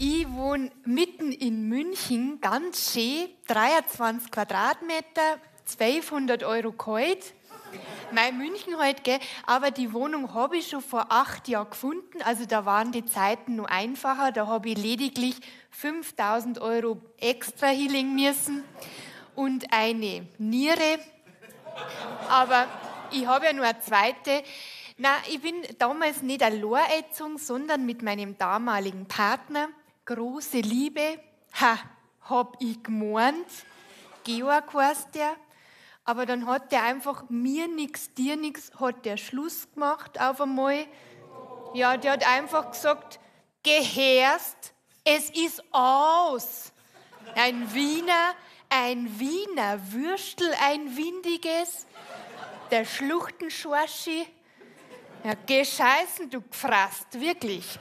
Ich wohne mitten in München, ganz schön, 23 Quadratmeter, 1200 Euro kalt. Mein München halt, gell? Aber die Wohnung habe ich schon vor 8 Jahren gefunden. Also da waren die Zeiten noch einfacher. Da habe ich lediglich 5000 Euro extra hinlegen müssen und eine Niere. Aber ich habe ja nur eine zweite. Na, ich bin damals nicht allein eingezogen, sondern mit meinem damaligen Partner. Große Liebe, ha, hab ich gemeint. Georg heißt der. Aber dann hat der einfach mir nix, dir nix, hat der Schluss gemacht auf einmal. Ja, der hat einfach gesagt, gehörst, es ist aus. Ein Wiener Würstel, ein windiges, der Schluchtenschwarschi. Ja, geh scheißen, du Gfrast, wirklich.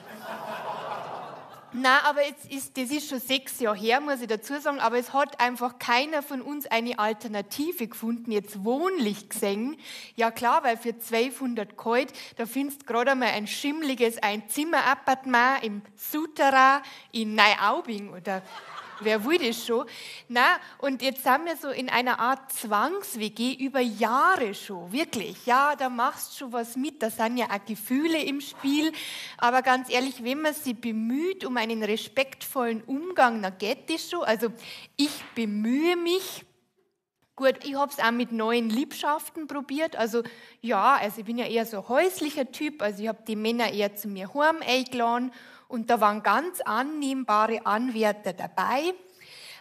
Na, aber jetzt ist, das ist schon 6 Jahre her, muss ich dazu sagen, aber es hat einfach keiner von uns eine Alternative gefunden, jetzt wohnlich gesehen. Ja klar, weil für 1200 kalt, da findest du gerade einmal ein schimmliges Einzimmerappartement im Souterrain in Neuaubing oder wer will das schon? Na, und jetzt sind wir so in einer Art Zwangs-WG über Jahre schon, wirklich. Ja, da machst du schon was mit, da sind ja auch Gefühle im Spiel. Aber ganz ehrlich, wenn man sich bemüht um einen respektvollen Umgang, dann geht das schon. Also ich bemühe mich. Gut, ich hab's auch mit neuen Liebschaften probiert. Also ja, also ich bin ja eher so ein häuslicher Typ. Also ich hab die Männer eher zu mir heim eingeladen. Und da waren ganz annehmbare Anwärter dabei.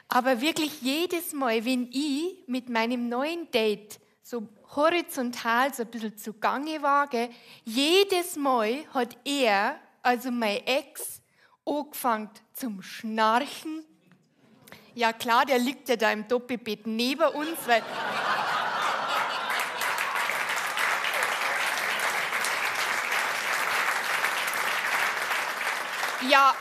Aber wirklich jedes Mal, wenn ich mit meinem neuen Date so horizontal so ein bisschen zugange war, gell, jedes Mal hat er, also mein Ex, angefangen zum Schnarchen. Ja klar, der liegt ja da im Doppelbett neben uns, weil ja,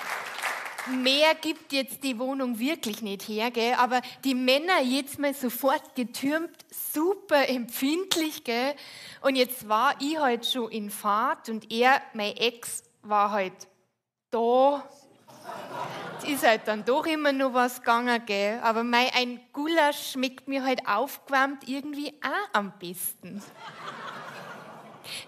mehr gibt jetzt die Wohnung wirklich nicht her, gell? Aber die Männer jetzt mal sofort getürmt, super empfindlich, gell? Und jetzt war ich halt schon in Fahrt und er, mein Ex, war halt da. Es ist halt dann doch immer noch was gegangen, gell? Aber ein Gulasch schmeckt mir halt aufgewärmt irgendwie auch am besten.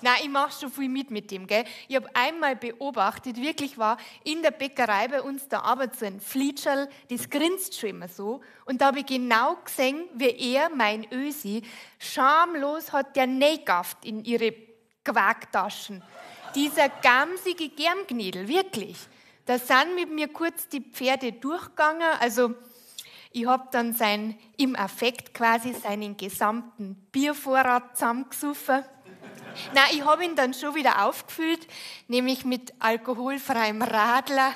Nein, ich mach schon viel mit dem, gell? Ich hab einmal beobachtet, wirklich war, in der Bäckerei bei uns, da arbeitet so ein Flietscherl, das grinst schon immer so. Und da hab ich genau gesehen, wie er, mein Ösi, schamlos hat der neigafft in ihre Quarktaschen. Dieser gamsige Germknädel, wirklich. Da sind mit mir kurz die Pferde durchgegangen, also ich hab dann im Affekt quasi seinen gesamten Biervorrat zusammengesoffen. Na, ich hab ihn dann schon wieder aufgefüllt, nämlich mit alkoholfreiem Radler.